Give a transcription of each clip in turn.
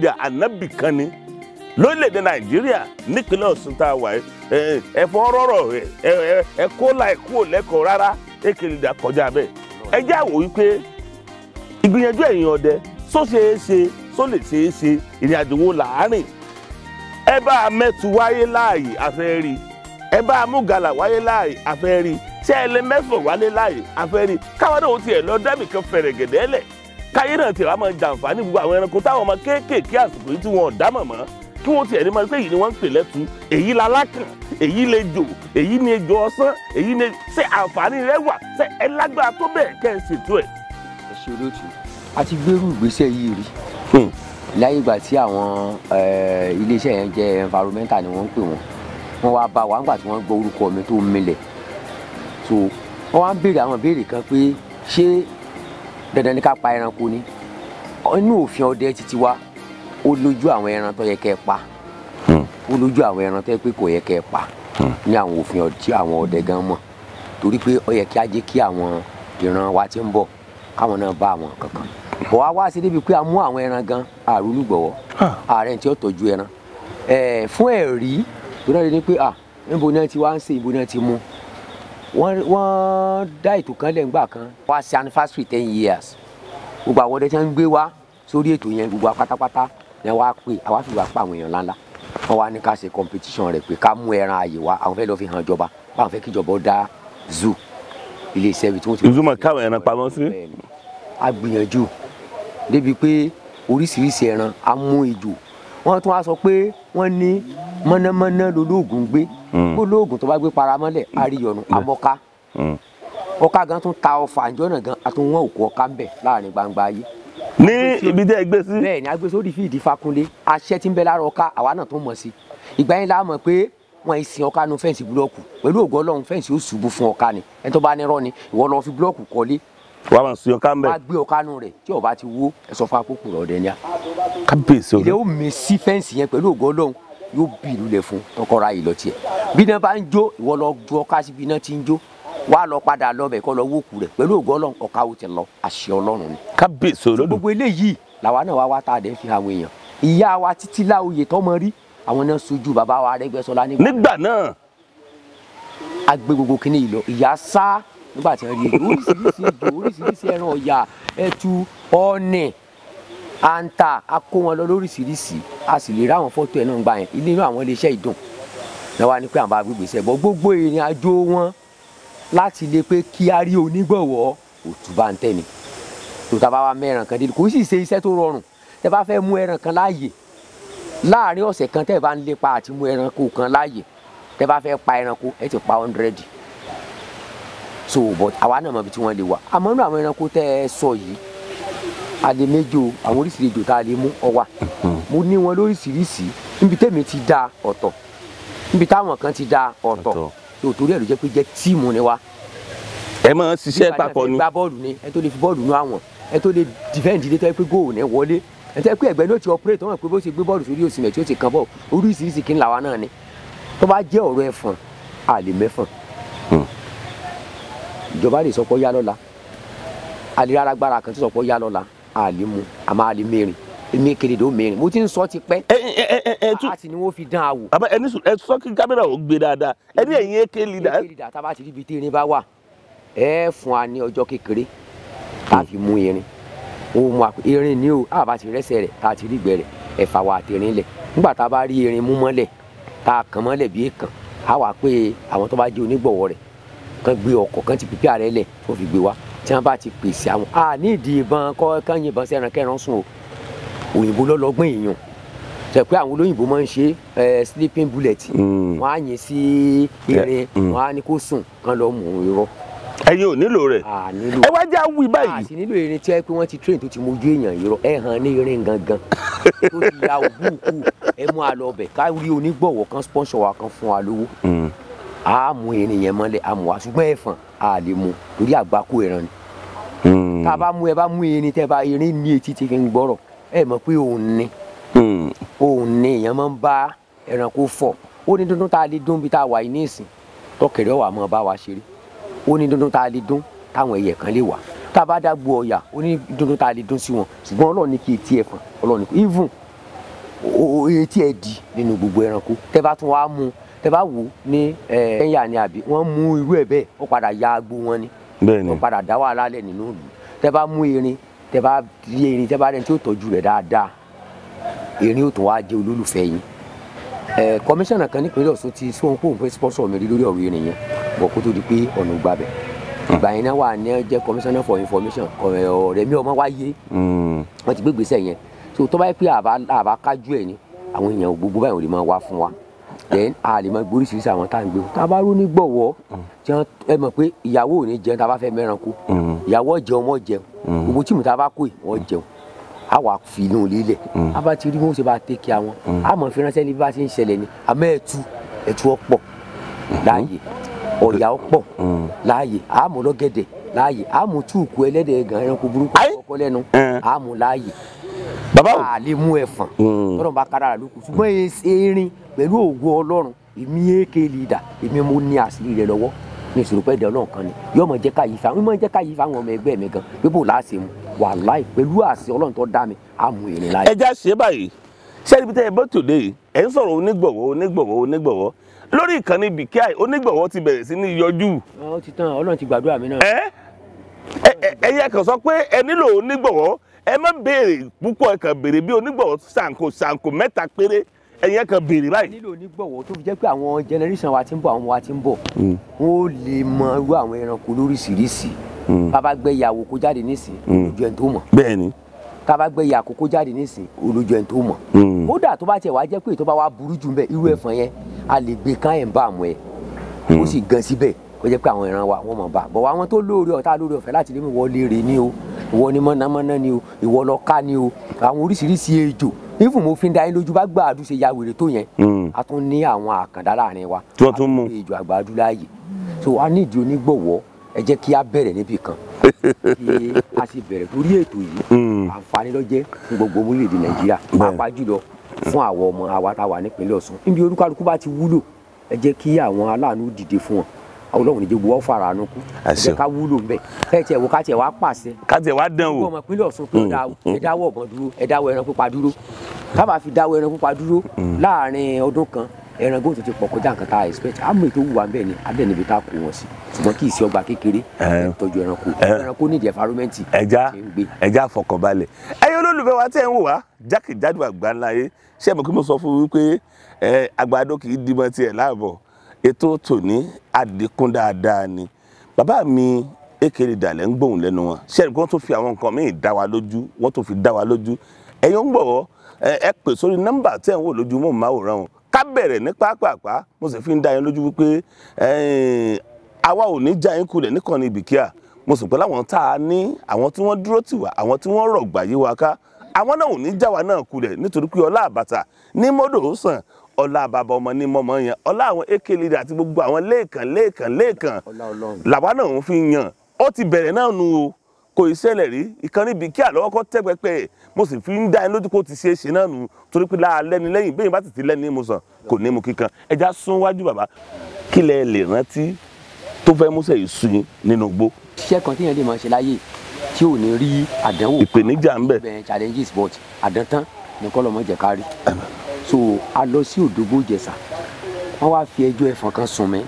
Leader ànábì kan ni lórílẹ̀‐èdè Nàìjíríà nípínlẹ̀ Ọ̀ṣun tá a wà yìí. Ẹ̀fọ́ rọ̀rọ̀ ẹ kó láì kúrò lẹ́kọ̀ọ́ rárá. AK Leader kọjá bẹ́ẹ̀. Ẹ jẹ́ àwò wípé ìgbìyànjú ẹ̀yin ọdẹ só ṣeé ṣe, só lè ṣeé ṣe, ìrìn àjò wo làárìn. Ẹ bá a mẹ́tu wáyé láàyè afẹ́ rí, ẹ bá a mú gàlà wáyé láàyè afẹ́ rí, ṣé ẹ lè mẹ́fọ̀ wálé láàyè afẹ́ rí. Káwọn náà ó tiẹ̀ lọ dábì kan fẹ̀rẹ̀gẹ̀dẹ̀ lẹ̀, káyé náà tiẹ̀ wá máa jàǹfààní gbogbo àwọn ẹranko táwọn ọmọ kéékèèké àsìkò yìí tí wọn ò dá mọ̀ mọ́, kí wọ́n tiẹ̀ ní máa pé èyí ni wọ́n ń pè lẹ́tu, èyí lalákàn, èyí lè jò, èyí ni ejò ọsán, èyí ni ṣé àǹfààní rẹ wà, ṣé ẹ lágbára tó bẹ́ẹ̀ kẹ́ ẹ ṣètò ẹ̀. Ẹ ṣe olóòtú, a ti gbérú ìgbésẹ̀ yìí rí láyé ìgbà tí àwọn iléeṣẹ́ yẹn jẹ́ environmental ni wọ́n ń pè wọ́n. Wọ́n wá bá wa nígbà tí wọ́n gbọ́ orúkọ mi tó milẹ̀, so wọ́n wá ń béèrè àwọn ìbéèrè kan pé ṣé dandan ni ká pa ẹranko ni? Inú òfin ọdẹ títí wa ó lójú àwọn ẹran tó yẹ kẹ́ ẹ pa, ó lójú àwọn ẹran tó yẹ pé kò yẹ kẹ́ ẹ pa ní àwọn òfin tí àwọn ọdẹ gan mọ̀, torí pé ó yẹ kí á jẹ́ kí àwọn ìran wa ti ń bọ̀ káwọn náà bá àwọn kankan bọ̀. Wá wá sí débi pé a mú àwọn ẹran gan àrùlùgbọ̀wọ́ ààrẹ tí ó tọ́jú ẹran fún ẹ̀rí tó náà lè ní pé à níbo náà ti wá ń ṣe, ibo náà ti mú. Wọ́n dá ètò kan lẹ́ngbà kan wá sí anniversary 10 years. Gbogbo àwọn ọdẹ tí wọ́n ń gbé wá sórí ètò yẹn, gbogbo wa pátápátá ni wọ́n á pè, àwa fi wá pa àwọn èèyàn ńláńlá. Wọ́n wá ní ká ṣe competition rẹ̀ pé ká mú ẹran àyè wá, àwọn fẹ́ lọ fi hàn ìjọba, báwọn fẹ́ kí ìjọba ó dá zoo, iléeṣẹ́ ibi tí wọ́n ti Zoo máa káwọn ẹran pamọ́ sí. Bẹ́ẹ̀ni. A gbìyànjú débi pé oríṣiríṣi ẹran a mú, ejò. Wọ́n tún wá sọ pé wọ́n ní mọ̀nàmọ́ná lolóògùn gbé olóògùn tó bá gbé paramọ́lẹ̀ àríyànnu amọ́ká. Ọ̀ká gan tún ta ọfà àjọ náà gan, a tún wọ́n òkú ọ̀ká ń bẹ̀ láàrin gbangba ayé. Ní ibi tẹ́ ẹ gbé sí. Bẹ́ẹ̀ ni, a gbé sórí fíìdì Fakunlé. Aṣẹ́ tí ń bẹ lára ọ̀ká, àwa náà tún mọ̀ sí. Ìgbà yẹn la mọ̀ pé wọ́n ń sin ọ̀ká nu fence block. Pẹ̀lú ògo Ọlọ́run, fence ó ṣubú fún ọ̀ká ni. Ẹni tó bá ní rọ́ ni, ìwọ lọ fi block kọ́lé. Wàá máa sin ọ̀ká ń bẹ̀. Wá gbé ọ̀ká nu rẹ̀, tí ó bá ti wó, ẹ sọ fún akókò rọ̀ ọ̀dẹ ní a. Kábíyèsí. Ilé ó mi sí fence yẹn, pẹ̀lú ògo Ọlọ́run, yóò bì lulẹ̀ fún tọkọra yìí lọ tiẹ̀. Bí iná bá ń jó, ìwọ lọ ju ọ̀ká síbi iná ti ń jó, wá lọ padà lọ bẹ̀ kọ́ lọ wókù rẹ̀. Pẹ̀lú ògo Ọlọ́run, ọ̀ká ó ti lọ, àṣẹ Ọlọ́run ni. Kábíyèsí olódù. Gbogbo eléyìí làwa náà wá wá tá a dẹ̀ fi àwọn èèyàn. Ìyá wa títí láòyè tọmọ rí, àwọn náà sojú bàbá wa Arẹ́gbẹ́ṣọlá nígbà. Nígbà náà. A gbé gbogbo kinní yìí lọ. Ìyá sá nígbà tí wọ́n rí ejò, oríṣiríṣi ejò, oríṣiríṣi ẹran ọ̀yà, ẹtu, ọ̀nì, àǹtà, a kó wọn lọ lóríṣiríṣi. A sì lè rí àwọn fọ́tò ẹ̀ náà gbà yẹn. Ilé inú àwọn iléeṣẹ́ ìdùn náà wá ní pé àwọn bá gbégbèsè bọ́ gbogbo ìrìn àjò wọn láti lè pé kí á rí onígbọ̀wọ́ òtún bá ń tẹ̀ ni tó tá a bá wá mẹ́ran kan délé. Kò sì ṣe iṣẹ́ tó rọrùn. Tẹ́ bá fẹ́ mú ẹran kan láàyè láàrin ọ̀sẹ̀ kan, tẹ́ bá ń lépa àti mú ẹranko kan láàyè, tẹ́ bá fẹ́ pa ẹranko, ẹ ti pa 100. So but àwa náà mọ̀ ibi tí wọ́n lè wà. Àmọ́ nínú àwọn ẹranko tẹ́ ẹ sọ yìí, a lè méjò, àwọn oríṣiríṣi ejò tá a lè mú ọ wà. Mo ní wọn lóríṣiríṣi. Níbi tẹ́mi ti da ọ̀tọ̀, níbi táwọn kan ti da ọ̀tọ̀. Tó torí ẹ̀ ló jẹ́ pé jẹ́ team ni wa. Ẹ máa ń ṣiṣẹ́ papọ̀ ni. Gbá bọ́ọ̀lù ni, ẹ tó lè fi bọ́ọ̀lù nú àwọn, ẹ tó lè defend ilé tó yẹ pé góòlù ní wọlé, ẹ tó yẹ pé ẹgbẹ́ ní ó ti operate wọn pé bó ṣe gbé bọ́ọ̀lù sórí òsì mẹ́ tí ó ti kan bọ́ọ̀lù. Oríṣiríṣi kí n làwa náà ni. Tó bá jẹ́ ọ̀rọ̀ ẹ̀fọ̀n, a lè mẹ́fọ̀n. Ìjọba lè sọ pé ó yá lọ́la, a lè rárá gbára kan tó sọ pé ó yá lọ́la, a lè mú, àmọ́ a lè mẹ́rin. Èmi kéde ó mẹ́rin, mo ti ń sọ ti pẹ́. Ẹ ẹ ẹ ẹ tún. A sì ni wọ́n fi dán a wò. Àbá ẹni sùn, ẹ sọ kí kámẹ́rà ò gbé dáadáa. Ẹ ní ẹ̀yin AK Leader. AK Leader, tá a bá ti rí ibi tí irin bá wà, ẹ fún wa ní ọjọ́ kékeré tá a fi mú irin. Ó mú irin ní o, a bá ti rẹ́sẹ̀ rẹ̀, tá a ti rí ìgbẹ́ rẹ̀, ẹ fà wá àtẹ̀rín lẹ̀. Nígbà tá a bá rí irin mú mọ́lẹ̀, tá a kàn mọ́lẹ̀ bí èèkàn, á wà pé àwọn tó bá jẹ́ onígbọ̀wọ́ rẹ̀ kàn gbé ọkọ̀ kan ti pípẹ́ àrẹ lẹ̀ tó fi gbé wá. Tí wọ́n bá ti pèsè àwọn a ní ìdí ìbọn kọ́ kán yìnbọn sí ẹran kẹran sùn o. Òyìnbó lọ́lọ́gbọ́n èèyàn ṣe pé àwọn olóyìnbó máa ń ṣe sleeping bullet. Wọ́n á yìn sí irin, wọ́n á ní kó sùn kán lọ mú irọ́. Ẹ̀yin ò nílò rẹ̀. A nílò. Ẹ wá já wí báyìí. A sì nílò irin tí ẹ pé wọ́n ti train tó ti mojú èèyàn irọ́. Ẹ hàn ní irin gangan tó ti ya òbúùkù, ẹ mú a lọ ọbẹ̀ ká rí onígbọ̀wọ́ kan sponsor wa, kan fún wa lówó, a mú irin yẹn mọ́lẹ̀, a mú wa. Ṣùgbọ́n ẹ̀fọ̀n, a lè mú torí àgbákò ẹran ni. Tá a bá mú, ẹ bá mú irin, tẹ́ bá irin ní etí tí fi ń gbọ́rọ̀, ẹ mọ̀ pé òun ni òun ni èèyàn máa ń bá ẹranko fọ̀. Ó ní dúndún tá a lè dún bí tá a wà yìí ní ìsìn, tọkẹrẹ ọwà máa bá wa ṣeré. Ó ní dúndún tá a lè dún táwọn ẹyẹ kan lè wà. Tá a bá dágbó ọyà, ó ní dúndún tá a lè dún sí wọn. Ṣùgbọ́n Ọlọ́run ní kí etí ẹ̀fọn, Ọlọ́run ní kí even Etí ẹ̀ di nínú gbogbo ẹranko. Tẹ́ bá tún wá mú, tẹ́ bá wò ní Kẹ́ńyà ni àbí wọ́n mú irú ẹ̀ bẹ́ẹ̀, ó padà ya agbo wọn ni, wọ́n padà dá wàhálà lẹ̀ nínú ìlú. Tẹ́ bá mú erin, tẹ́ bá rí erin, tẹ́ bá rẹ̀ tí ó tọ́jú rẹ̀ dáadáa, erin ó tún wá jẹ́ olólùfẹ́ yín. Kọmíṣánná kan nípínlẹ̀ Ọ̀ṣun ti sóhun kóhun pé sponsor mi rí lórí ọ̀rọ̀ erin yẹn, bọ̀ kó tó di pé ọ̀nà gbàbẹ̀. Ìgbà yẹn náà wà ní jẹ́ commissioner for information, ọ̀rẹ́ mi ọmọ wáyé, wọ́n ti gbé ìgbésẹ̀ yẹn. So tó bá yẹ pé àbá kájú ẹ̀ ni, àwọn èèyàn gbogbo báyìí ò lè máa wá fún wa. Then a lè máa gbóríṣiríṣi àwọn tá à ń gbé. Tá a bá rú ní gbọ̀wọ́, ẹ mọ̀ pé ìyàwó ò ní jẹun tá a bá fẹ́ mẹ́ranko. Ìyàwó jẹun, ọmọ jẹun, gbogbo tíìmù tá a bá kó yìí wọ́n jẹun. A wà fi inú lílẹ̀, a bá ti rí wọn ṣe bá tẹ́ kí àwọn, a mọ̀ fi ránṣẹ́ ní bí bá ṣe ń ṣẹlẹ̀ ni. Àmọ́ ẹ̀tù ọ̀pọ̀ láàyè, ọ̀yà ọ̀pọ̀ láàyè, àmọ́ lọ́gẹ̀dẹ̀ láàyè, àmọ́ túùkù ẹlẹ́dẹ̀ gan ẹranko burúkú ọkọ lẹ́nu, àmọ́ láàyè. Bàbá o a lè mú ẹ̀fọ̀n tọ́lọ́run bá kára lóko. Ṣùgbọ́n erin pẹ̀lú ògo Ọlọ́run, èmi AK leader, èmi mo ní àṣírí rẹ̀ lọ́wọ́. Ní ìṣòro pẹ́ dẹ Ọlọ́run kan ni yóò mọ̀ jẹ́ káyìí fáwọn, mọ̀ jẹ́ káyìí fáwọn ọmọ ẹgbẹ́ mi gan pé bò láàṣẹ mu. Wàláì pẹ̀lú àṣẹ Ọlọ́run tó dá mi, á mú erin láyé. Ẹ já ṣe báyìí, ṣé ibi tẹ́ ẹ bọ́ tòde yìí, ẹ ń sọ̀rọ̀ onígbọ̀wọ́ onígbọ̀wọ́ onígbọ̀wọ́ lórí ìkànnì Bikíà, onígbọ̀wọ́ ti bẹ̀rẹ̀ sí ní yọjú. Ó ti tán, Ọlọ́run ti gbàdúrà mi náà. Ẹ yẹ kàn sọ pé ẹ nílò onígbọ̀wọ́, ẹ má béèrè púpọ̀, ẹ kàn béèrè bí onígbọ̀wọ́ ṣàǹkó ṣàǹkó mẹ́ta péré, ẹ̀yin kàn béèrè báyìí. Nílò onígbọ̀wọ́ tó fi jẹ́ pé àwọn generation wa ti ń bọ̀, àwọn wa ti ń bọ̀, wọ́n ó lè mọ irú àwọn ẹranko lóríṣiríṣi. Bàbá gbé ìyàwó kó jáde nísìn, olójú ẹni tó mọ̀. Bẹ́ẹ̀ni. Bàbá gbé ìyàwó kó jáde nísìn, olójú ẹni tó mọ̀. Kódà tó bá tiẹ̀ wá jẹ́ pé tó bá wá burú jù mbẹ́, irú ẹ̀fọn yẹn a lè gbé kán ẹ̀ ń bá àmọ́ ẹ̀, ó sì gan síbẹ̀ kó jẹ́ pé àwọn ìran wa wọ́n mọ̀ bá. Bọ̀ àwọn tó lóore ọ̀tá lóore ọ̀fẹ́ láti lè mú wọ́n léèrè ni o, ìwọ ni mọ̀nàmọ́ná ni o, ìwọ lọ ká ni o, àwọn oríṣiríṣi ejò. Even mo fi ń da yín lójú bá gbàdú ṣe ya wèrè tó yẹn, a tún ní àwọn àkàndá láàrin wa tí wọ́n tún mú ejò àgbàdo láàyè. So a ní ìdí onígbọ̀wọ́, ẹ jẹ́ kí a bẹ̀rẹ̀ níbì kan, kí a sì bẹ̀rẹ̀ lórí ètò yìí. Àǹfààní ló jẹ́ fún gbogbo orílẹ̀-èdè Nàìjíríà, pàápàá jùlọ fún àwọn ọmọ àwa tá a wà nípínlẹ̀ Ọ̀ṣun. Níbi olúkálukú bá ti wúlò, ẹ jẹ́ kí àwọn aláàánú dìde fún wọn. Ọlọ́run ní jẹ́ gbogbo wọn fara àánú kú. Ẹ jẹ́ ká wúlò ńbẹ̀. Ẹ tiẹ̀ wo ká tiẹ̀ wá pàṣẹ. Ká tiẹ̀ wá dán wò. Ọmọ ìpínlẹ̀ Ọ̀ṣun pé ẹ dáwọ́ ọ̀bọ̀n dúró, ẹ dáwọ́ ẹran pípa dúró. Ká bá fi dáwọ́ ẹran pípa dúró láàrin ọdún kan, ẹran góòtù ti pọ̀ kọjá nǹkan tá a expect. Àmọ́ ètò wù wá ńbẹ̀ ni adé níbi tá a kó wọn sí. Ṣùgbọ́n kì í ṣe ọgbà kékeré tọ́jú ẹranko. Ẹranko nídìí environment. Ẹja fọkànbalẹ̀. Ẹ̀yin olólùfẹ́ wa tẹ́ ń wò wá jákèjádò àgbáńláyé, ṣé mo kí mo sọ fún wípé àgbàdo kì í dìbọn tiẹ̀ láàbọ̀. Ètò tòní àdínkù dáadáa ni. Bàbá mi AK leader lẹ́ ń gbóhùn lẹ́nu wọn. Ṣé ẹ̀rí pé wọ́n tó fi àwọn nǹkan míì dá wa lójú, wọ́n tó fi dá wa lójú. Ẹ̀yin ń gbọ̀wọ́, ẹ pè sórí nọ́mbà tẹ́ ń wò lójú mọ́ màwòrán wọn. Ká bẹ̀rẹ̀ ní pápápá, mo sì fi ń dá yín lójú wípé àwa ò ní já yín kulẹ̀ níkànnì Bikíà. Mo sì pẹ́ láwọn tá a ní, àwọn tí wọ́n dúró tì wá, àwọn tí wọ́n rọ̀gbà yí wa ká, àwọn náà ò ní já wa náà kulẹ̀ nítorí pé ọlá àbàtà ní mọ́dò ó sàn, ọlá bàbá ọmọ ní mọ́mọ́ yẹn, ọlá àwọn AK leader àti gbogbo àwọn lẹ́ẹ̀kan lẹ́ẹ̀kan lẹ́ẹ̀kan làwa náà ń fi yàn. Ó ti bẹ̀rẹ̀ náà nu o, kò ì ṣẹlẹ̀ rí. Ìkànnì Bikíà lọ́wọ́ kọ́ tẹ́ pẹpẹ, mo sì fi ń dá yín lójú kó ti ṣeé ṣe náà nu, torí pé láàlẹ́ ni lẹ́yìn bẹ́ẹ̀ bá ti ti lẹ́ni mo sàn kò ní mu kíkan. Ẹja sún wájú bàbá, kí lẹ lè rántí tó fẹ́ múṣẹ́ yìí sú yín nínú igbó? Iṣẹ́ kan téèyàn lè máa ṣe láyé tí ò ní rí àdánwò, ìpèníjà ń bẹ, challenges, but àdántán ní kọ́ lọ́mọ jẹ́ ká rí. So a lọ sí Òdògbó Ìjẹ̀ṣà, wọ́n wá fi ẹjọ́ ẹ̀fọn kan sùn mí.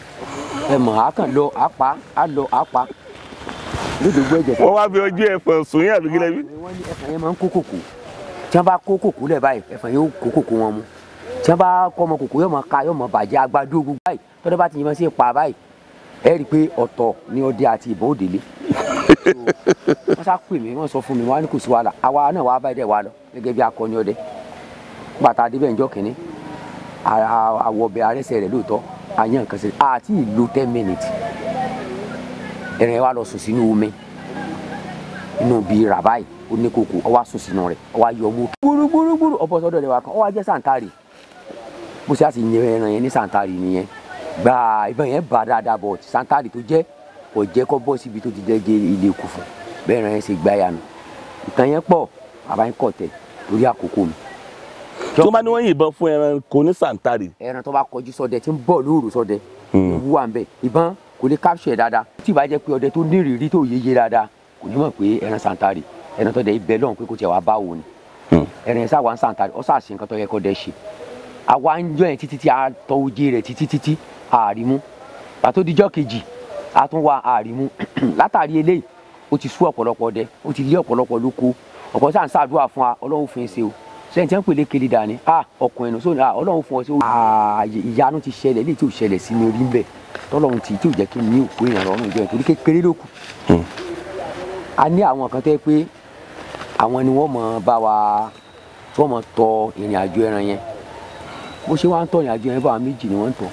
Ẹ mọ̀, a kàn lọ àpá, a lọ àpá lódògbó Ìjẹ̀ṣà. Wọ́n wá fi ọjọ́ ẹ̀fọn sùn yín àbí kílẹ̀ bí? Wọ́n ní ẹ̀fọn yẹn máa ń kó kòkó. Tí wọ́n bá kó kòkó lẹ̀ báyìí, ẹ̀fọn yẹn ó kó kòkó wọn mu. Tí wọ́n bá kọ́ ọmọ kòkó, yóò máa ka, yóò máa bàjẹ́ àgbàdo gbogbo báyìí. Tọ́dọ̀ bá ti yìnbọn sí pa báyìí, ẹ rí i pé ọ̀tọ̀ ni ọdẹ àti ìbọn òdèlé. Wọ́n sá pè mí, wọ́n sọ fún mi, wọ́n á ní kò sí wàhálà. Àwa náà wàá báyìí dẹ̀ wá lọ gẹ́gẹ́ bí akọni ọdẹ. Bàtà adébẹ̀ ńjọ́ kìíní, àwọ̀ ọbẹ̀ arẹ́sẹ̀ rẹ̀ lóòótọ́, àyàn nǹkan sí àti ìlò 10 minutes. Ẹran wa lọ sùn sínú omi inú bíi ràbáyì, ó ní kòkò, ó wá sùn sínú rẹ̀, ó wá yọ ọmú gbúrúgbúrúgbúrú ọbọ̀ sọ́dọ̀ rẹ̀ wá kan, ó wá jẹ́ sàǹtàrì. Bó ṣe á sì yan ẹran yẹn ní sàǹtàrì nìyẹn. Gba ìbọn yẹn bá dáadáa, bọ̀ sàǹtàrì tó jẹ́ kò jẹ́ kó bọ́ síbi tó ti jẹ́ ilé ikú fún. Bẹ́ẹ̀ ẹran yẹn ṣe gbá yanu. Ìtàn yẹn pọ̀, bàbá yẹn kọ̀ tẹ̀ torí àkókò mi. Tó bá ní wọ́n yìnbọn fún ẹran kò ní sàǹtàrì. Ẹran tó bá kọjú sọ́dẹ tí ń bọ̀ lóòrò sọ́dẹ, ewu wà ń bẹ̀. Ìbọn kò lè capture dáadáa. Tí ì bá jẹ́ pé ọdẹ tó nírìírí tó yeye dáadáa, kò ní mọ̀ pé ẹran sàǹtàrì, ẹran tó dẹ̀ ibẹ̀ lọ́hùn pé kò tiẹ̀ wá bá òun ni. Ẹran yẹn sáwà ń sàǹtà ọ sáà ṣe nǹkan tó yẹ kó dẹ́ ṣe. Àwa ń jọ yẹn títí tí a tọ oje rẹ̀ títí títí àrímú. Pàtó dijọ́ kejì a tún wá àrímú. Látàrí eléyìí ó ti sú ọ̀pọ̀lọpọ̀ ọdẹ, ó ti lé ọ̀pọ̀lọpọ̀ lóko. Ọ̀pọ̀ sáà ń ṣàdúrà fún wa, Ọlọ́run fún ṣe o. Sẹ́yìn tí wọ́n pè lékele dání, ọkùnrin nù sóni, Ọlọ́run fún ọ sí o. Ìyanu ti ṣẹlẹ̀, eléyìí tí ò ṣẹlẹ̀ sí mi rí ń bẹ̀. Tọ́lọ́run tí ò jẹ́ kí n ní òkú èèyàn lọ́rùn ìjọ yẹn torí kékeré ló kù. A ní àwọn kan tẹ́ pé àwọn ni wọ́n mọ̀ bá wa, tí wọ́n mọ̀ tọ ìrìn àjò ẹran yẹn. Bó ṣe wá ń tọ ìrìn àjò yẹn bá àwọn méjì ni wọ́n ń tọ̀.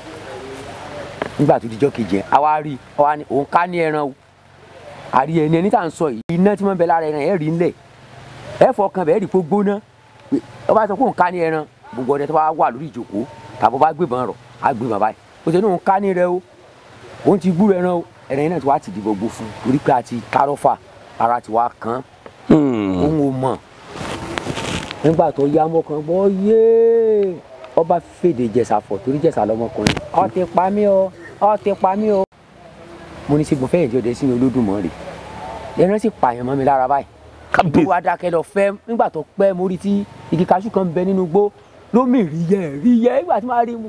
Nígbà tó dijọ́ kejì yẹn, àwa rí àwa ní òun ká ní ẹran o. Àrí ẹni ẹni tá à ń sọ yìí, iná tí wọ́n ń bẹ lára ẹran ẹ̀ rí ńlẹ̀. Ẹ fọkàn bẹ́ẹ̀ rí pé ó gbóná. Ó bá sọ pé òun ká ní ẹran, gbogbo ọdẹ tó bá wà lórí ìjókòó tàbí ó bá gbébọn rọ̀, á gbébọn báyìí. Ó ṣe ní òun ká ní rẹ o, òun ti gbúrò ẹran o. Ẹran yẹn náà ti wá ti di gbogbo fún un torí pé a ti kárọ́fà, ara ti wá kán. Òun ò mọ̀. Nígbà tó yá mọ́kàn gbọ́ yéé, ọba fèdè Ìjẹ̀ṣà fọ̀ torí Ìjẹ̀ṣà lọmọkùnrin. Ó ti pa mí o, ó ti pa mí o. Mo ní ṣe mo fẹ́ ìjọ dẹ sínú Olódùmarè. Ẹran sì pààyàn mọ́ mi lára báyìí. Gbogbo adákẹ́ lọ fẹ́ nígbà tó pẹ́ mo rí tí igi kaṣú kan bẹ nínú igbó lómi rí yẹ nígbà tí máa rí mu.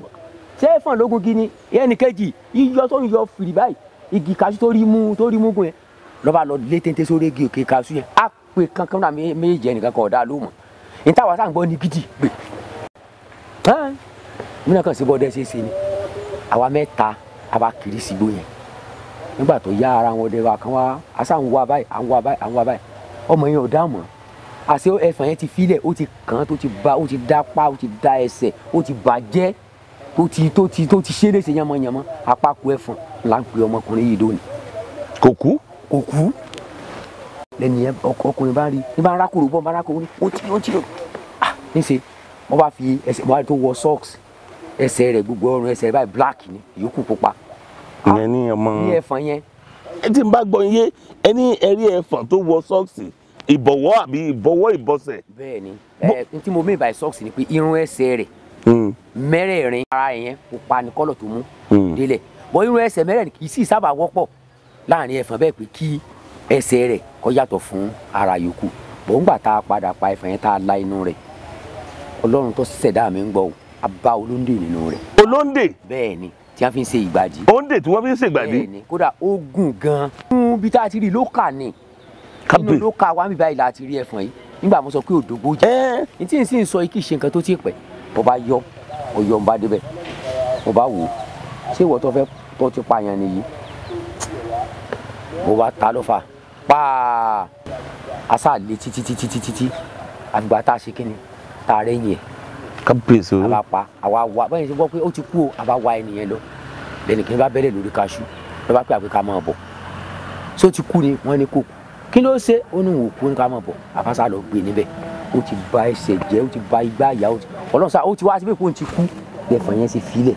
Ṣé ẹ̀fọn lógun gini ẹnì kejì yíyọ tó ń yọ fìrì báyìí igi kaṣú tó rí mú gùn yẹn lọ́ba lọ lé téńté sórí igi òkè kaṣú yẹn á pè kankan náà méjì ẹnìkan kan ọ̀dà ló mọ̀. Ní táwa sáà ń gbọ́ ní gidi gbè. Mí náà kàn sí bọ́dẹ́ ṣe é ṣe ni àwa mẹ́ta a bá kiri sígbó yẹn. Nígbà tó yá ara wọn ọdẹ wa kan wá aṣá ń wá báyìí à ń wá báyìí à ń wá báyìí ọmọ yẹn ò dá mọ́. Àṣé ẹfọ̀n yẹn ti filẹ̀ ó ti kàn tó ti ba ó ti dá pa ó ti dá ẹsẹ̀ ó ti bàjẹ́ tó ti ṣe léṣe yánmọ́yánmọ́. Apákó ẹfọ̀n là ń pe ọmọkùnrin yìí lónìí. Kò kú? Kò kú. Lẹ́nu yẹn ọkùnrin bá rí ní bá ń rákòrò bọ́ bá ń rákòrò ní ó ti níṣe wọ́n bá fi ẹsẹ̀ wọ́n bá tó wọ socks ẹsẹ̀ rẹ̀ gbogbo ọrùn ẹsẹ̀ rẹ̀ báyìí black ni ìyókù pupa. Ìyẹn ní ọmọ ní ẹfọ̀n yẹn. Ẹ tí n bá gbọ́ yé ẹni ẹrí ẹfọ̀n tó wọ sọ́ọ̀sì ìbọ̀wọ́ àbí ìbọ̀wọ́ ìbọ̀sẹ̀. Bẹ́ẹ̀ni ẹ n tí mo mean by socks ni pé irun ẹsẹ̀ rẹ̀ mẹ́rẹ̀ẹ̀rin ara yẹn pupa ni kọ́lọ̀ tó mú délẹ̀ bọ́ irun ẹsẹ̀ mẹ́rẹ̀ẹ̀rin kì í sì sábà wọ́pọ̀ láàrin ẹfọ̀n bẹ́ẹ̀ pé kí ẹsẹ̀ rẹ̀ kó yàtọ̀ fún ara yòókù. Bọ́ ńgbà tá a padà pa ẹfọ̀n yẹn tá a la inú rẹ̀ Ọlọ́run tó ṣẹ̀dá mi ń gbọ́ o, a bá olóńdè nínú rẹ̀. Olóńdè? Bẹ́ẹ̀ni, tí wọ́n fi ń ṣe ìgbàdí. Òǹdè tí wọ́n fi ń ṣe ìgbàdí? Bẹ́ẹ̀ni, kódà ó gùn gan-an. Bí tá a ti rí lókà ni. Nínú lókà wa mi báyìí la ti rí ẹfọ̀n yìí. Nígbà mo sọ pé òdògbó jẹ́. Ní tí n sì ń sọ yìí kì í ṣe nǹkan tó ti pẹ́. Mo bá yọ, ọyọ ń bá débẹ̀. Mo bá wò ó. Ṣé ìwọ tó fẹ́ tó ti pààyàn nìyí? Mo bá ta lọ́fà. Pàà! Aṣá le títí títí títí tí. Àfìgbà tá a ṣe kíni? Tá a rẹ́yìn ẹ̀. Kábíyèsí o. A bá pa àwa wa báyìí ṣe gbọ́ pé ó ti kú o, a bá wa ẹnìyẹn lọ. Lẹ́nìkan bá bẹ́lẹ̀ lórí kaṣú ló bá pè àpè ká máa bọ̀. Ṣó ti kú ni wọ́n ní kò kú. Kí ló ṣe? Ó ní òun kú ní ká máa bọ̀. Àfáṣà lọ gbé níbẹ̀. Ó ti ba ẹsẹ̀ jẹ́, ó ti ba igbá àyà, ó ti Ọlọ́run sá, ó ti wá síbẹ̀ kó ti kú. Ẹ̀fọn yẹn ṣe filẹ̀.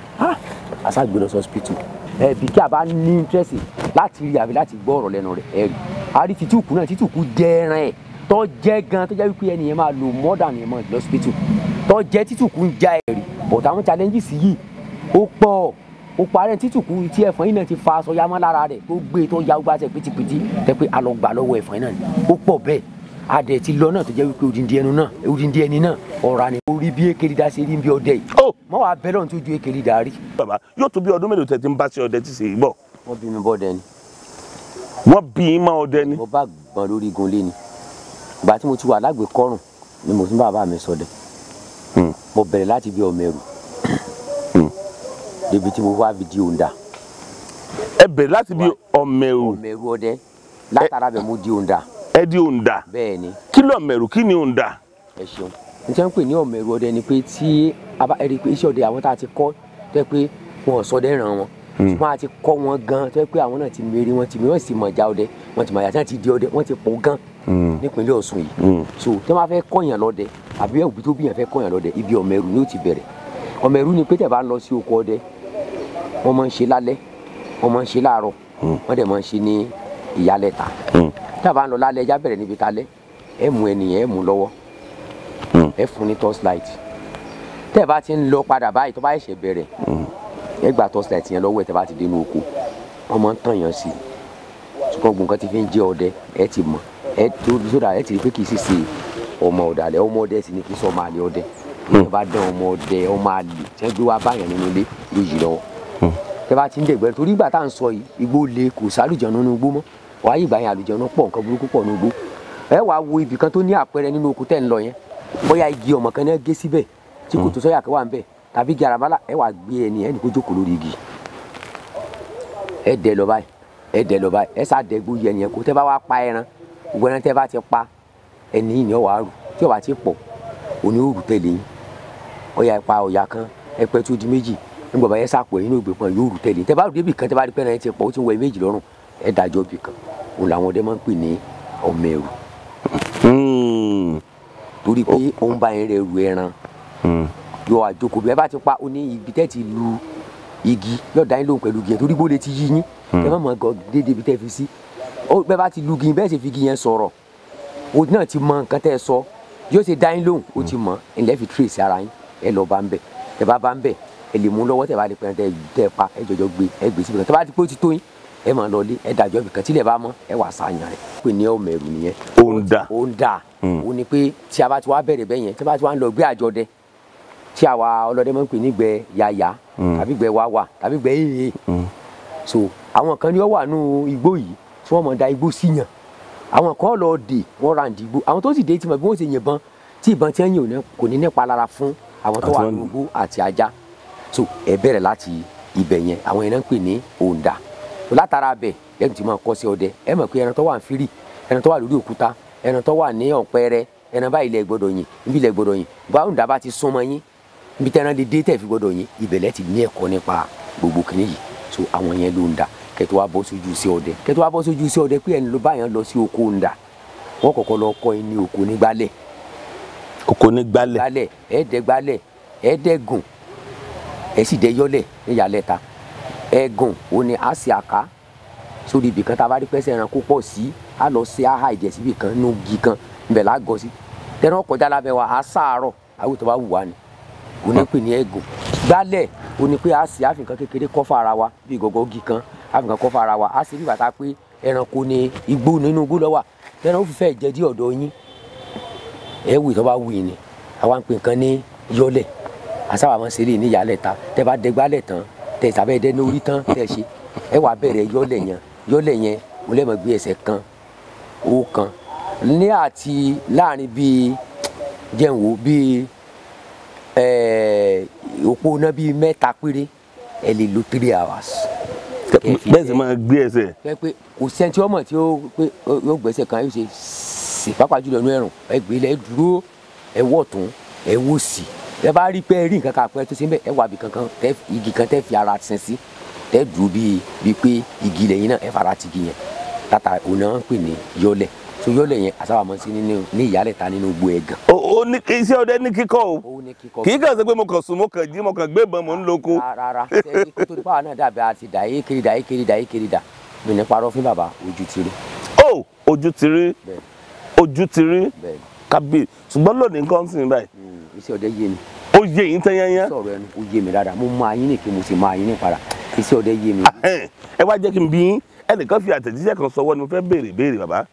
Àṣà gbé lọ sí hospital. Ẹ̀bí kí a bá ní interest láti rí àbí láti gbọ́ ọ̀rọ̀ lẹ́nu rẹ̀ ẹ̀ rí. A rí títúkù náà, títúkù jẹ́ ẹran ẹ̀ tó jẹ́ gan tó jẹ́ wípé ẹnìyẹn máa lò more than a month lọ́sípítù tó jẹ́ títùkù ń já ẹ̀rí. But àwọn challenges yìí ó pọ̀ ó parẹ́ títùkù tí ẹ̀fọn yìí náà ti fa aṣọ yamọ́ lára rẹ̀ tó gbé tó ya gbàṣẹ pìtìpìtì tẹ́ pé a lọ gbà lọ́wọ́ ẹ̀fọn náà ni ó pọ̀ bẹ́ẹ̀. Adẹ̀ ti lọ náà tó jẹ́ wípé odindi ẹnu náà odindi ẹni náà ọ̀rá ni ó rí bí Ekelida ṣe rí bí ọdẹ yìí. Mọ́ wàá bẹ́ lọ́run tó ju Ekelida rí. Bàbá yóò tó bí ọdún mélòó tẹ́ ti ń bá ṣe ọdẹ tí ṣe yìí bọ̀. Wọ́n bí mi bọ́dẹ ni. Wọ́n bí i mọ́ ọdẹ ni. Mo bá gbọ́n lórí igun lé ni. Ìgbà tí mo ti wà lágbèékọ́rùn ni mo tún bàbá mi ṣọdẹ. Mo bẹ̀rẹ̀ láti bí ọmọ ẹrù débi tí mo wá fi di òǹdà. Ẹ bẹ̀rẹ̀ láti bí ọmọ ẹrù. Ọmọ ẹrù ọdẹ látara bẹ̀ mo di òǹdà. Ẹ di òǹdà. Bẹ́ẹ̀ ni. Kí ló ọmọ ẹrù, kí ni òǹdà? Ẹ ṣeun. N tẹ́ ń pè ní ọmọ ẹrù ọdẹ ni pé tí a bá rí i pé iṣẹ́ ọdẹ àwọn tá a ti kọ́ tẹ́ pé wọn ò sọdẹ ràn wọn. Ṣùgbọ́n a ti kọ́ wọn gan tẹ́ pé àwọn náà ti mèrè wọn ti mèrè wọ́n sì mọ̀ já ọdẹ wọ́n ti mọ̀ yàtọ̀ ti di ọdẹ wọ́n ti pọ̀ gan nípínlẹ̀ Ọ̀ṣun yìí. So tí wọ́n bá fẹ́ kọ́yàn lọ́dẹ àbí òbí tó bí yàn fẹ́ kọ́yàn lọ́dẹ ibi ọmọ ẹrù ni ó ti bẹ̀rẹ̀. Ọmọ ẹrù ni pé tẹ́ bá ń lọ sí oko ọdẹ wọ́n máa ń ṣe lálẹ́ wọ́n máa ń ṣe láàárọ̀ wọ́n dẹ̀ máa ń ṣe ní ìyálẹ̀ta. Tí a bá ń lọ lálẹ́ ẹja bẹ̀rẹ̀ níbi talẹ́ ẹ mú ẹnìyẹn ẹ mú lọ́wọ́ ẹ fún ní torchlight. Tẹ́ bá ti ń lọ padà báyìí tó bá ẹ̀ṣẹ̀ bẹ̀rẹ̀ ẹ gba torchlight yẹn lọ́wọ́ ẹ tẹ́ bá ti dénú oko wọ́n máa ń tàn yàn sí i. Ṣùgbọ́n gbogbo nǹkan ti fi ń jẹ́ ọdẹ ẹ ti mọ̀ ẹ tó sódà ẹ ti rí pé kì í sì ṣe Ọmọ ọ̀dàlẹ̀, ọmọ ọdẹ sì ni, kì í sọ ọmọ àlè ọdẹ. Ẹ bá dán ọmọ ọdẹ, ọmọ àlè tí wọ́n gbé wá báyàn nínú ilé yóò yí lọ́wọ́. Tẹ bá ti ń dẹ̀gbẹ́, torí ìgbà tá à ń sọ yìí, igbó le, kò sálùjọ̀nù nínú igbó mọ́. Wàá yìí gbà yẹn, àlùjọ̀nù pọ̀, nǹkan burúkú pọ̀ nínú igbó. Ẹ wàá wo ibì kan tó ní àpẹẹrẹ nínú oko tẹ́ ń lọ yẹn, bóyá igi ọmọ kan náà gé síbẹ̀ tí kò tó sọ́yà kan wà ń bẹ̀, tàbí igi àràbálà. Ẹ wàá gbé ẹni ẹni kó jókòó lórí igi, ẹ dẹ lọ báyìí, ẹ dẹ lọ báyìí, ẹ sá dẹ gbó yẹn yẹn kó. Tẹ́ bá wá pa ẹran, gbogbo ẹran tẹ́ bá ti pa, ẹni yìí ni ọ wàá rù. Tí ó bá ti pọ̀, òní ó rù tẹ̀lé yín. Ọ̀yà, ẹ pa ọ̀yà kan, ẹ pẹ́ tó di méjì nígbà bá yẹ sàpò ẹ̀yìn ní ògbé pọn, yóò rù tẹ̀lé. Tẹ́ bá rù débì kan, tẹ́ bá rí pẹ́ẹ́rẹ́ yẹn ti pọ̀, ó ti ń wọ ẹ méjì lọ́rùn, ẹ dájọ́ bì kan. Òun làwọn ọdẹ máa ń pè ní ọmọ ẹrù, torí pé òun bá yẹn rẹ rù ẹran. Yóò wá jókòó bí ẹ bá ti pa, ó ní ibi tẹ́ ti lu igi, yóò dá yín lóhùn pẹ̀lú igi yẹn, torí bó lè ti yí yín, ẹ má mọ̀ gọ déédéé ibi tẹ́ fi sí. Bẹ́ẹ̀ bá ti lu igi, bẹ́ẹ̀ sì fi igi yẹn sọ̀rọ̀, o náà ti mọ nǹkan tẹ́ ẹ sọ, yóò ṣe dá yín lóhùn, ó ti mọ̀. Ẹ lẹ́ fi trace ara yín, ẹ lọ bá ń bẹ̀. Tẹ́ bá bá ń bẹ̀, ẹ lè mú lọ́wọ́. Tẹ́ bá lè pẹ́rẹ́ tẹ́ ẹ pa, ẹ jọjọ gbé, ẹ gbé síbi kan. Tẹ́ bá ti pé ó ti tó yín, ẹ máa lọ lé, ẹ dájọ́ ibì kan. Tílẹ̀ bá mọ́, ẹ wà sáyàn rẹ̀ pé ní ọmọ ẹrù nìyẹn. Ó ń dà. Ó ń dà. Ó ní pé tí a bá ti wá bẹ̀rẹ̀ bẹ́yẹn, tí a bá ti wá ń lọ gbé àjọ dẹ, tí àwa ọlọ́dẹ máa ń pè ní gbẹ yàyà, tàbí gbẹ wàwà, tàbí gbẹ èèyàn. So àwọn kan ní ó wà nù igbó yìí tí wọ́n mọ̀ da igbó síyàn, àwọn kan lọ dè wọ́n ra ǹdí igbó. Àwọn tó sì dé tí mo bí wọ́n ṣe yìnbọn, tí ìbọn tí wọ́n yìn kò ní nípa lára fún àwọn tó wà nù igbó àti ajá. So ẹ bẹ̀rẹ̀ láti ibẹ̀ yẹn, àwọn yẹn náà ń pè ní òǹdà. So látara bẹ̀ lẹ́nu tí máa kọ́ sí ọdẹ, ẹ mọ̀ pé ẹran tó wà ń fírì, ẹran tó wà lórí òkúta, ẹran tó wà ní ọ̀pẹrẹ, ẹran báyìí lẹ gbọ́dọ̀ yìn, níbi lẹ gbọ́dọ̀ yìn. Bá òǹdà bá ti súnmọ́ yín, níbi tẹ́ran lè dé tẹ̀ fi gbọ́dọ̀ yìn, ibẹ̀ lẹ ti ní ẹ̀kọ́ nípa gbogbo kìnìún yìí. So àwọn yẹn ló ń dà. Kẹtọ wa bọ́ sójú sí ọdẹ, kẹtọ wa bọ́ sójú sí ọdẹ pé ẹni ló báyàn lọ sí oko ń dà, wọ́n kọ́kọ́ lọ kọ́ yín ní oko ní gbálẹ̀. Oko ní gbálẹ̀. Gbálẹ̀, ẹ̀ẹ́dẹ̀ gbálẹ̀, ẹ̀ẹ́dẹ̀gùn, ẹ̀ sì dẹ yọlẹ̀ níyàlẹ̀ ta. Ẹ̀gùn ò ní a sì àká sórí ibì kan tá a bá rí pẹ́sẹ̀ ẹranko pọ̀ sí, a lọ sí aha ìjẹ́ síbì kan nínú igi kan, ibẹ̀ là á gọ sí. Tẹran kọjá lábẹ́ wa, a sàárọ̀ àwọn tó bá wù wá ni. Ò ní pè ní ẹ̀gùn. Gbálẹ̀ ò ní pé a sì àfikàn kékeré kọ́fà ara wa bí gọ́gọ́ igi kan, àfikàn kọ́fà ara wa, a sì bí bàtà pé ẹranko ní igbó, nínú igbó ló wà, tẹran ó fi fẹ́ jẹ dí ọ̀dọ̀ yín, ẹ wù tó bá wù yín ni. Àwa ń pè nǹkan ní yọlẹ̀, àsáwà máa ń ṣeré ní ìyálẹ̀ ta. Tẹ bá dẹ gbálẹ̀ tán, tẹ tàbí dẹ lórí tán, tẹ ṣe, ẹ wà bẹ̀rẹ̀ yọlẹ̀ yẹn. Yọlẹ̀ yẹn, mo lè mọ̀ gbé ẹsẹ̀ kan ó kan ní àti láàrin bíi jẹun wo bíi òpó náà bíi mẹ́ta péré, ẹ lè lo 3 hours. Bẹ́ẹ̀ sì máa gbé ẹsẹ̀. Pé pé kò sẹ́ni tí ó mọ̀ tí ó pé yóò gbẹ́sẹ̀ kan, yóò ṣe ṣe, pàápàá jùlọ inú ẹ̀rùn. Ẹ gbé lẹ̀, ẹ dúró, ẹ wọ̀ tún, ẹ wò sí. Ẹ bá rí pé ẹ rí nǹkan kan àpẹẹrẹ tó ṣe ń bẹ̀, ẹ wà bí kankan tẹ igi kan tẹ fi ara sin sí, tẹ dúró bíi pé igi lẹ́yìn náà, ẹ fara ti igi yẹn tata. Òun náà ń pè ní yọlẹ̀. So yọlẹ̀ yẹn, àsábà máa ń ṣe nínú ní ìyálẹ̀ ta nínú gbó ẹ̀gàn. Ó ní iṣẹ́ ọdẹ ní kíkọ́ o. Ó ní kíkọ́. Kì í kàn ṣe pé mo kàn sùn, mo kàn jí, mo kàn gbébọn, mo ń loko. Rárá, ṣe kó tó di pàwọn náà dàbí àti dàyé kiri, dàyé kiri, dàyé kiri dà mí ní parọ́ fún bàbá, ojú ti rí. Ó ojú ti rí. Bẹ́ẹ̀. Ojú ti rí. Bẹ́ẹ̀. Kábíyè, ṣùgbọ́n lónìí nǹkan sì ń báyìí. Iṣẹ́ ọdẹ yé mi. Ó yé yín tán yányán. Sọ̀rọ̀ ẹnu, ó yé mi dáadáa. Mo máa yín nìkan, mo sì máa yín ní para. Iṣẹ́ ọdẹ yé mi. Ẹ wá jẹ́ kí n bí yín. Ẹnìkan fi àtẹ̀jíṣẹ́ kan sọwọ́ ni mo fẹ́ béèrè béèrè. Bàbá,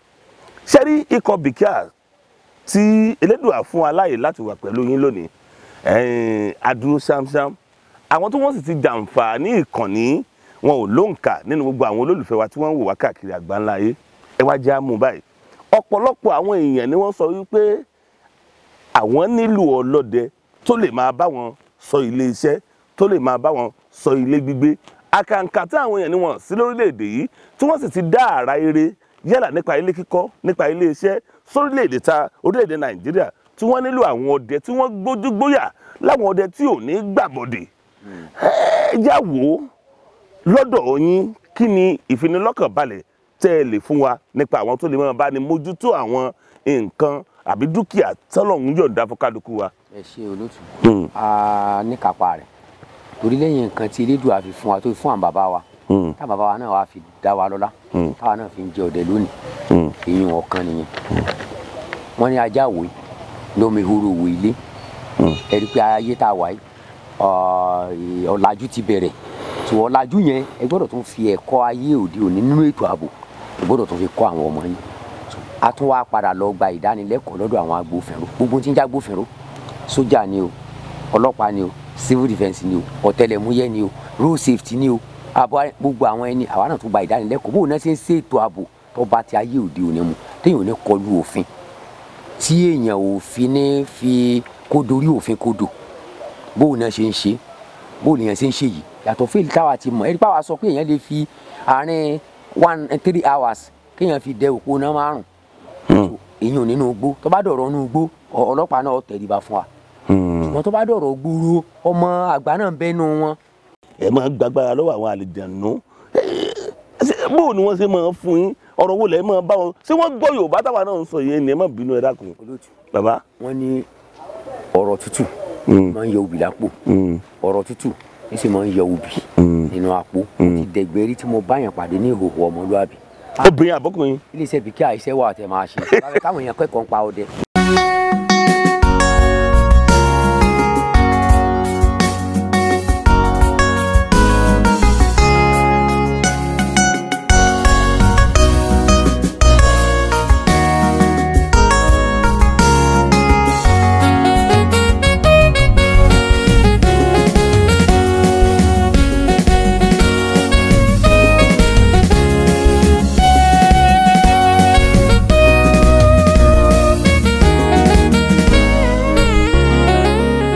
ṣé rí ikọ̀ Bìkíà tí Elédùà fún wa láàyè láti wà pẹ̀lú yín lónìí, adúró ṣámṣám, àwọn tó wọ́n sì ti jàǹfààní ìkànnì wọn ò lóǹkà nínú gbogbo àwọn olólùfẹ́ wa tí wọ́n ń wò wá káàkiri àgbáńlá ayé. Ẹ wá jẹ́ àmú báyìí, ọ̀pọ̀lọpọ̀ àwọn èèyàn ni wọ́n sọ wípé àwọn nílò ọlọ́dẹ tó lè máa bá wọn sọ ilé iṣẹ́, tó lè máa bá wọn sọ ilé gbígbé. Àkàǹkà tí àwọn èèyàn ni wọ́n sí lórílẹ̀‐èdè yìí tí wọ́n sì ti dá àrà eré, yálà nípa ilé kíkọ́, nípa ilé iṣẹ́ sórílẹ̀‐èdè ta orílẹ̀‐èdè Nàìjíríà, tí wọ́n nílò àwọn ọdẹ tí wọ́n gbójúgbóyà, láwọn ọdẹ tí ò ní gbàbọ̀dè. Ẹ já wò ó lọ́dọ̀ yín, kí ni ìfinilọ́kànbalẹ̀ tẹ́ ẹ lè fún wa nípa àwọn tó lè máa bá ní mójútó àwọn nǹkan àbí dúkìá tọ́lọ́run yọ̀ǹda fún kálukú wa? Ẹ ṣe, olótù. A níkàpá rẹ̀, torí lẹ́yìn nǹkan tí Elédùà fi fún wa, tó fi fún àwọn bàbá wa, táwọn bàbá wa náà wá fi dá wa lọ́lá, táwa náà fi ń jẹ ọdẹ lónìí, èyí ọ̀kan nìyẹn. Wọ́n ní ajá òwe lómi ehoro òwe ilé. Ẹ rí i pé ayé tá a wà yìí, ọ̀làjú ti bẹ̀rẹ̀ tí ọ̀làjú yẹn, ẹ gbọ́dọ̀ tún fi ẹ̀kọ́ ayé òde òní nínú ètò ààbò, ẹ gbọ́dọ̀ tún fi kọ́ àwọn ọmọ yín. A tún wá padà lọ gba ìdánilẹ́kọ̀ọ́ lọ́dọ̀ àwọn agbófinró, gbogbo tí ń jẹ́ agbófinró, sójà ni o, ọlọ́pàá ni o, civil defence ni o, ọ̀tẹlẹ̀múyẹ́ ni o, road safety ni o, àbọ̀ gbogbo àwọn ẹni àwa náà tún gba ìdánilẹ́kọ̀ọ́ bóun náà ṣe ń ṣètò ààbò tó bá ti ayé òde òní mu, téèyàn ò ní kọlu òfin, tí èèyàn ò fi ní fi kó dorí òfin kodò, bóun náà ṣe ń ṣe, bóun lèèyàn ṣe ń ṣe yìí yàtọ̀ fún èyí táwa ti mọ̀. Ẹ̀rí pàwọ́ sọ pé èèyàn lè fi àárín 1-3 hours kéèyàn fi dẹ òpó náà 5 èèyàn nínú igbó. Tó bá dọ̀rọ̀ nínú igbó, ọlọ́pàá náà tẹríba fún wa, ṣùgbọ́n tó bá dọ̀rọ̀ gbúrú, ọmọ àgbà náà ń bẹ́nu wọn. Ẹ máa gbàgbára lọ́wọ́ àwọn àlejànú, bóun ni wọ́n ṣe máa fún yín, ọ̀rọ̀ wo lẹ̀ máa bá wọn ṣé wọ́n gbọ́ Yorùbá táwa náà ń sọ yẹn ni? Ẹ má bínú, ẹ dákun. Olóòtú, bàbá, wọ́n ní ọ̀rọ̀ tútù máa ń yọ obì lápò, ọ̀rọ̀ tútù ní sì máa ń yọ obì nínú àpò. Mo ti dẹ̀gbẹ́ rí tí mo bá yàn pàdé ní ìhòòhò ọmọlúwàbí. Obìnrin àbọ́kùnrin? Iléeṣẹ́ bìkí àìsẹ́ wà tẹ̀ máa ṣe káwọn èèyàn kẹ́kọ̀ọ́ ń pa ọdẹ.